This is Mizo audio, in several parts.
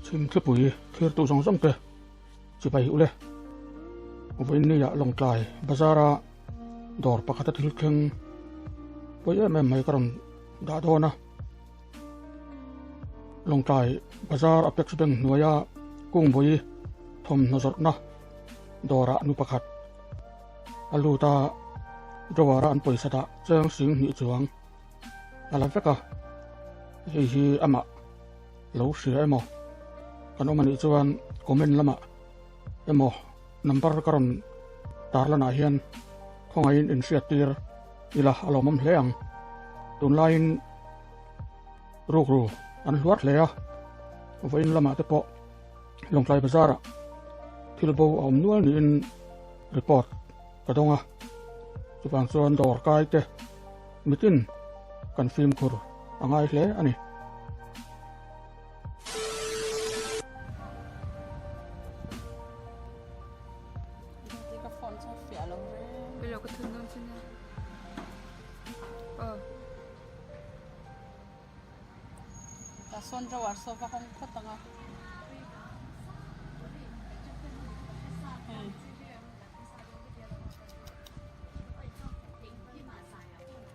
Chhimthlipui thirtu zawng zawng te chibai ule. Vawiinnia Lawngtlai bazara dawr pakhata thil thleng pawi em em mai ka rawn dah dawn a. Lawngtlai bazar Apex Bank hnuaia Kungbawi thawmhnaw zawrhna dawrah nu pakhat a lut a, drawer a an pawisa dah cheng sing hnih chuang a la vek a, hei hi amah lo hria emaw kan awm anih chuan comment lamah emaw number ka rawn tarlanah hian khawngaihin inhriat tir ila a lawmawm hle ang. Tunlaiin rukru an hluar hle a, vawiin lamah te pawh Lawngtlai bazarah thil bo a awm nual niin report ka dawng a, chuvang chuan dawr kai te mitin kan fimkhur a ngai hle a ni.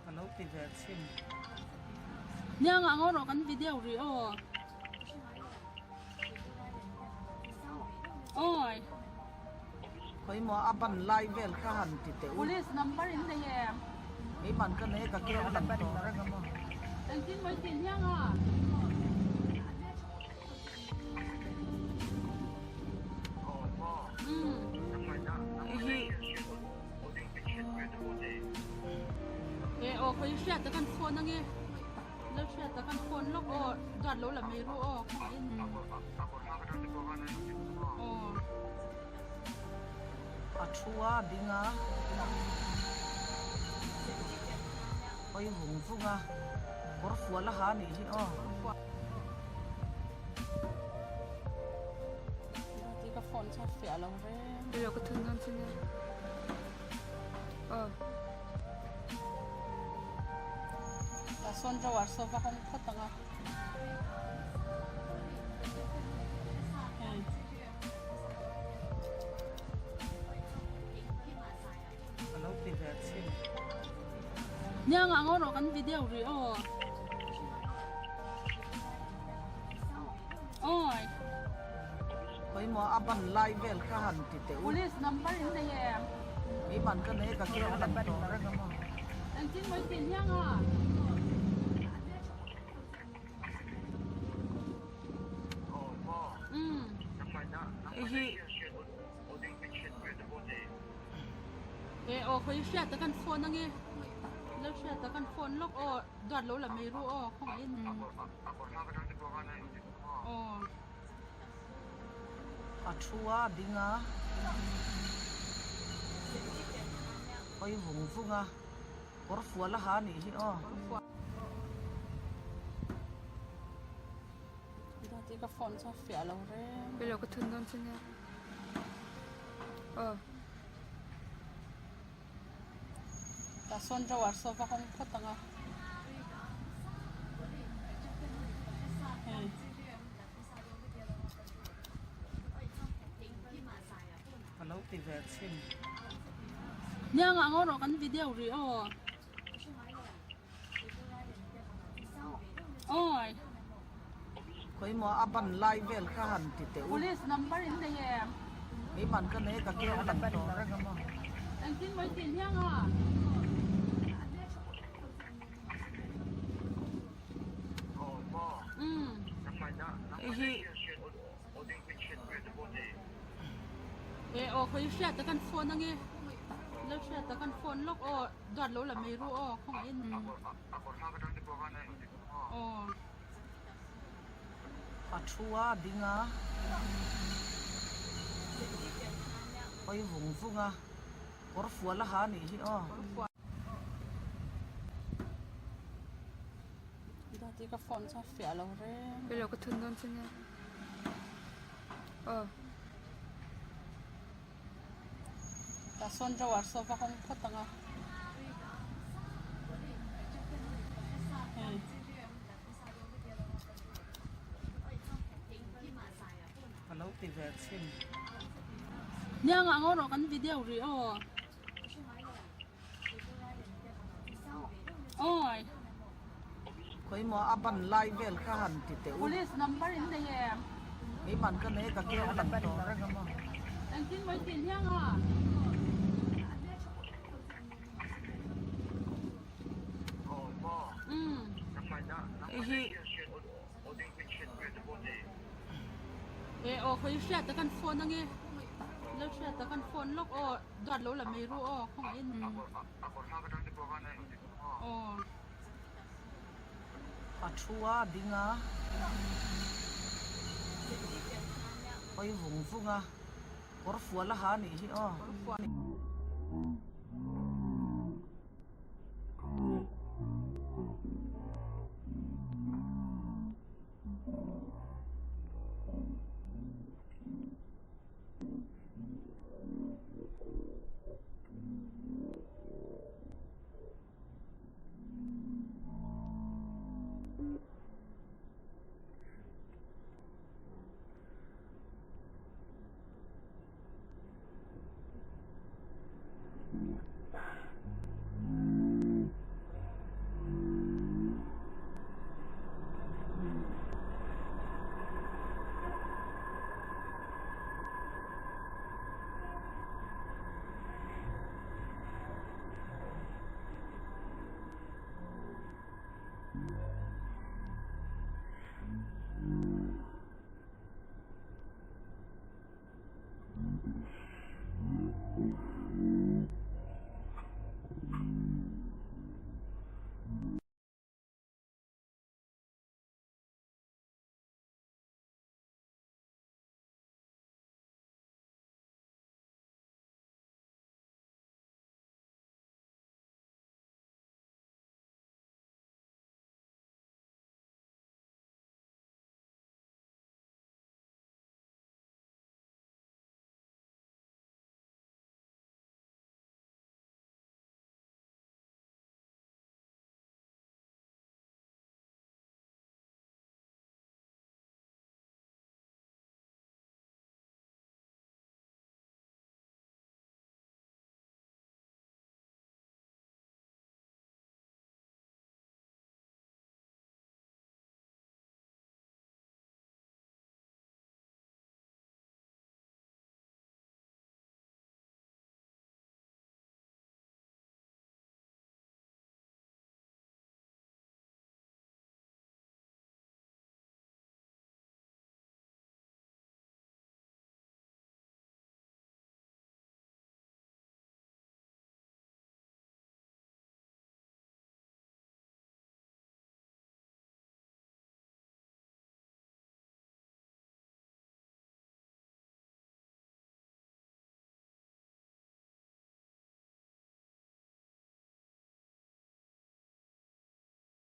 Ka lo ti ve chhin. Nia ngah ngaw rawh kan video rih aw. Oi. Khawi maw a ban lai vel kha han ti teh u. Police number in nei em? Kei man ka nei ka keu lang tawh reng a maw. Engtin maw i tih hniang a? A thu a ding a hawi vung vung a kawr fual a ha anih hi aw. Ka phone chu a fiah lo reng. Hello ka thun dawn chu nia. Aw. Tah sawn drawer saw va hawng phawt ang a. Hei. Ka lo ti ve chhin. Nia ngah ngaw rawh kan video rih aw. Oi. Khawi maw a ban lai vel kha han ti teh u. Police number in nei em? Kei man ka nei ka keu lang tawh reng a maw. Engtin maw i tih hniang a? Hi. E aw khawi hriat tak an phone ange. Lo hriat tak an phone lawk aw duat lo la mai ru aw khawngaih in. Aw. A thu a ding a, hawi vung vung a, kawr fual a ha anih hi aw. Dati ka phone chu a fiah lo reng. Hello ka thun dawn chu nia. Aw. Tah sawn drawer saw va hawng phawt ang a. Hei. Ka lo ti ve chhin. Nia ngah ngaw rawh kan video rih aw. Oi. Khawi maw a ban lai vel kha han ti teh u. Police number in nei em? Kei man ka nei ka keu lang tawh reng a maw. Engtin maw i tih hniang a? Hi. E aw khawi hriat tak an phone ange. Lo hriat tak an phone lawk aw duat lo la mai ru aw khawngaih in. Aw. A thu a ding a, hawi vung vung a, kawr fual a ha anih hi aw. Dati ka phone chu a fiah lo reng. Hello ka thun dawn chu nia. Aw. Tah sawn drawer saw va hawng phawt ang a. Hei. Lo ti ve chhin. Hniang ah ngaw rawh kan video rih aw. Awi. Khawimaw a ban lai vel kha han ti teh u. Police number in nei em? Keiman ka nei ka keu lang tawh reng a maw. Engtin mawi tih hniang ah. Umm. Hei hi. E aw khawi hriat a kan phone ange lal hriat a kan phone lawk aw duat lo la mai ru aw khawngaih in aw. A thu a ding a hawi vung vung a kawr fual a ha anih hi aw.